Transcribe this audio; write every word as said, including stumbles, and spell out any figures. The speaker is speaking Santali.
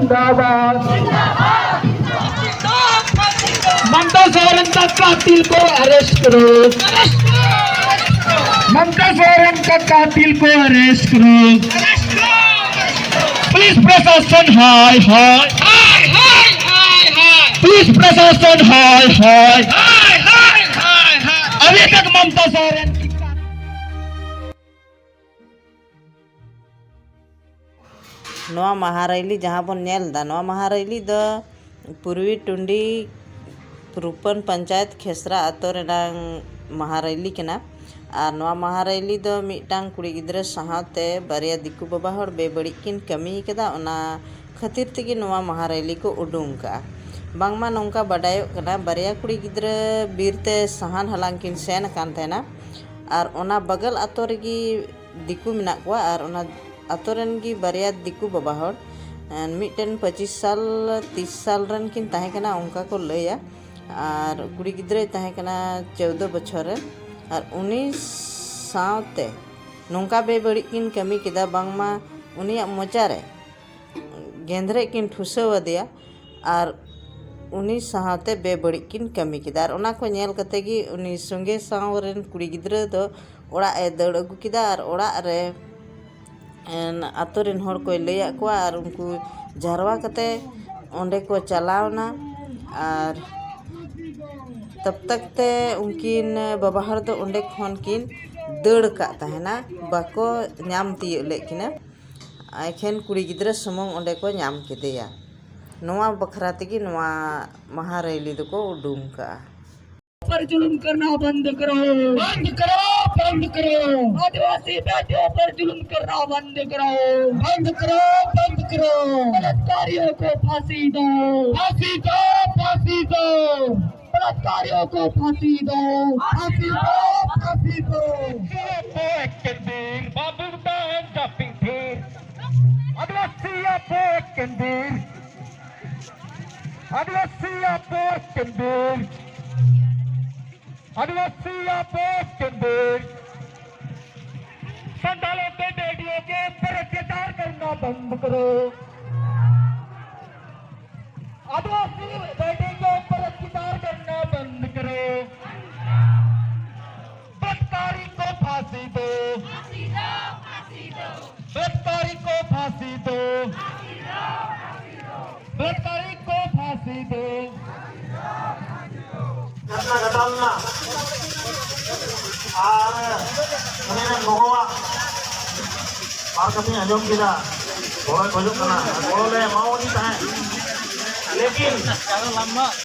जिंदाबाद। ममता सोरेन का कातिल को अरेस्ट करो। ममता सोरेन का कातिल को अरेस्ट करो। पुलिस प्रशासन हाय हाय। पुलिस प्रशासन हाय हाय। अभी तक ममता सोरेन की नᱚᱣᱟ ᱢᱟᱦᱟ ᱨᱮᱞᱤ ᱡᱟᱦᱟᱸ ᱵᱚᱱ ᱧᱮᱞ ᱮᱫᱟ, ᱱᱚᱣᱟ ᱢᱟᱦᱟ ᱨᱮᱞᱤ ᱫᱚ ᱯᱩᱨᱵᱤ ᱴᱩᱱᱰᱤ ᱨᱩᱯᱟᱹᱱ ᱯᱚᱧᱪᱟᱭᱮᱛ ᱠᱷᱮᱥᱨᱟ ᱟᱛᱳ ᱨᱮᱱᱟᱝ ᱢᱟᱦᱟ ᱨᱮᱞᱤ ᱠᱟᱱᱟ᱾ ᱟᱨ ᱱᱚᱣᱟ ᱢᱟᱦᱟ ᱨᱮᱞᱤ ᱫᱚ ᱢᱤᱫᱴᱟᱝ ᱠᱩᱲᱤ ᱜᱤᱫᱽᱨᱟᱹ ᱥᱟᱶᱛᱮ ᱵᱟᱨᱭᱟ ᱫᱤᱠᱩ ᱵᱟᱵᱟ ᱦᱚᱲ ᱵᱮᱵᱟᱹᱲᱤᱡ ᱠᱤᱱ ᱠᱟᱹᱢᱤ ᱠᱟᱫᱟ, ᱚᱱᱟ ᱠᱷᱟᱹᱛᱤᱨ ᱛᱮᱜᱮ ᱱᱚᱣᱟ ᱢᱟᱦᱟ ᱨᱮᱞᱤ ᱠᱚ ᱩᱰᱩᱝ ᱠᱟᱜᱼᱟ᱾ ᱵᱟᱝᱢᱟ ᱱᱚᱝᱠᱟ ᱵᱟᱰᱟᱭᱚᱜ ᱠᱟᱱᱟ, ᱵᱟᱨᱭᱟ ᱠᱩᱲᱤ ᱜᱤᱫᱽᱨᱟᱹ ᱵᱤᱨ ᱛᱮ ᱥᱟᱦᱟᱱ ᱦᱟᱞᱟᱝ ᱠᱤᱱ ᱥᱮᱱ ᱟᱠᱟᱱ ᱛᱟᱦᱮᱱᱟ, ᱟᱨ ᱚᱱᱟ ᱵᱟᱜᱟᱞ ᱟᱛᱳ ᱨᱮᱜᱮ ᱫᱤᱠᱩ ᱢᱮᱱᱟᱜ ᱠᱚᱣᱟ, ᱟᱨ ᱚᱱᱟ ᱟᱛᱳ ᱨᱮᱱ ᱜᱮ ᱵᱟᱨᱭᱟ ᱫᱤᱠᱩ ᱵᱟᱵᱟ ᱦᱚᱲ, ᱮᱸ, ᱢᱤᱫᱴᱮᱱ ᱯᱚᱸᱪᱤᱥ ᱥᱟᱞ, ᱛᱤᱥ ᱥᱟᱞ ᱨᱮᱱ ᱠᱤᱱ ᱛᱟᱦᱮᱸ ᱠᱟᱱᱟ, ᱚᱱᱠᱟ ᱠᱚ ᱞᱟᱹᱭᱟ, ᱟᱨ ᱠᱩᱲᱤ ᱜᱤᱫᱽᱨᱟᱹᱭ ᱛᱟᱦᱮᱸ ᱠᱟᱱᱟ ᱪᱳᱣᱫᱚ ᱵᱚᱪᱷᱚᱨ ᱨᱮᱱ, ᱟᱨ ᱩᱱᱤ ᱥᱟᱶᱛᱮ ᱱᱚᱝᱠᱟ ᱵᱮᱵᱟᱹᱲᱤᱡ ᱠᱤᱱ ᱠᱟᱹᱢᱤ ᱠᱮᱫᱟ, ᱵᱟᱝᱢᱟ ᱩᱱᱤᱭᱟᱜ ᱢᱚᱪᱟ ᱨᱮ ᱜᱮᱸᱫᱽᱨᱮᱡ ᱠᱤᱱ ᱴᱷᱩᱥᱟᱹᱣ ᱟᱫᱮᱭᱟ, ᱟᱨ ᱩᱱᱤ ᱥᱟᱶᱛᱮ ᱵᱮᱵᱟᱹᱲᱤᱡ ᱠᱤᱱ ᱠᱟᱹᱢᱤ ᱠᱮᱫᱟ᱾ ᱟᱨ ᱚᱱᱟ ᱠᱚ ᱧᱮᱞ ᱠᱟᱛᱮ ᱜᱮ ᱩᱱᱤ ᱥᱚᱸᱜᱮ ᱥᱟᱶ ᱨᱮᱱ ᱠᱩᱲᱤ ᱜᱤᱫᱽᱨᱟᱹ ᱫᱚ ᱚᱲᱟᱜ ᱮ ᱫᱟᱹᱲ ᱟᱹᱜᱩ ᱠᱮᱫᱟ, ᱟᱨ ᱚᱲᱟᱜ ᱨᱮ, ᱮᱱ, ᱟᱛᱳ ᱨᱮᱱ ᱦᱚᱲ ᱠᱚᱭ ᱞᱟᱹᱭᱟᱫ ᱠᱚᱣᱟ, ᱟᱨ ᱩᱱᱠᱩ ᱡᱟᱨᱣᱟ ᱠᱟᱛᱮ ᱚᱸᱰᱮ ᱠᱚ ᱪᱟᱞᱟᱣᱱᱟ᱾ ᱟᱨ ᱛᱟᱵ ᱛᱟᱠ ᱛᱮ ᱩᱱᱠᱤᱱ ᱵᱟᱵᱟ ᱦᱚᱲ ᱫᱚ ᱚᱸᱰᱮ ᱠᱷᱚᱱ ᱠᱤᱱ ᱫᱟᱹᱲ ᱠᱟᱜ ᱛᱟᱦᱮᱱᱟ, ᱵᱟᱠᱚ ᱧᱟᱢ ᱛᱤᱭᱳᱜ ᱞᱮᱫ ᱠᱤᱱᱟ᱾ ᱮᱠᱷᱮᱱ ᱠᱩᱲᱤ ᱜᱤᱫᱽᱨᱟᱹ ᱥᱩᱢᱩᱝ ᱚᱸᱰᱮ ᱠᱚ ᱧᱟᱢ ᱠᱮᱫᱮᱭᱟ᱾ ᱱᱚᱣᱟ ᱵᱟᱠᱷᱨᱟ ᱛᱮᱜᱮ ᱱᱚᱣᱟ ᱢᱟᱦᱟ ᱨᱮᱞᱤ ᱫᱚᱠᱚ ᱩᱰᱩᱝ ᱠᱟᱜᱼᱟ᱾ पर जुल्म करना बंद करो। बंद करो, बंद करो। आदिवासी बेटियों पर जुल्म करना बंद करो। बंद करो, बंद करो। बलात्कारियों को फांसी दो। फांसी दो, फांसी दो। बलात्कारियों को फांसी दो। फांसी दो, फांसी दो। ᱵᱤᱨ ᱵᱟᱹᱵᱩ ᱫᱟᱱ ᱡᱟᱹᱯᱤᱫ ᱛᱷᱤᱨ᱾ ᱟᱹᱫᱤᱵᱟᱹᱥᱤ ᱟᱵᱚ ᱮᱠᱮᱱ ᱵᱤᱨ᱾ ᱟᱹᱫᱤᱵᱟᱹᱥᱤ ᱟᱵᱚ ᱮᱠᱮᱱ ᱵᱤᱨ᱾ ᱟᱹᱫᱤᱵᱟᱹᱥᱤ ᱟᱵᱚ ᱮᱠᱮᱱ ᱵᱤᱨ᱾ संतालों के बेटियों के ऊपर अत्याचार करना बंद करो। आदिवासी बेटी के ऊपर अत्याचार करना बंद करो। बलात्कारी को फांसी दो। बलात्कारी को फांसी दो। बलात्कारी को फांसी दो। ᱠᱟᱛᱷᱟ ᱜᱷᱟᱴᱟᱣ ᱞᱮᱱᱟ᱾ ᱟᱨ ᱩᱱᱤ ᱨᱮᱱ ᱜᱚᱜᱚᱣᱟᱜ ᱵᱟᱨ ᱠᱟᱛᱷᱟᱧ ᱟᱸᱡᱚᱢ ᱠᱮᱫᱟ, ᱜᱚᱲᱚᱭ ᱠᱷᱚᱡᱚᱜ ᱠᱟᱱᱟ, ᱜᱚᱲᱚ ᱞᱮ ᱮᱢᱟᱣᱟᱫᱮ ᱛᱟᱦᱮᱸᱫ, ᱞᱮᱠᱤᱱ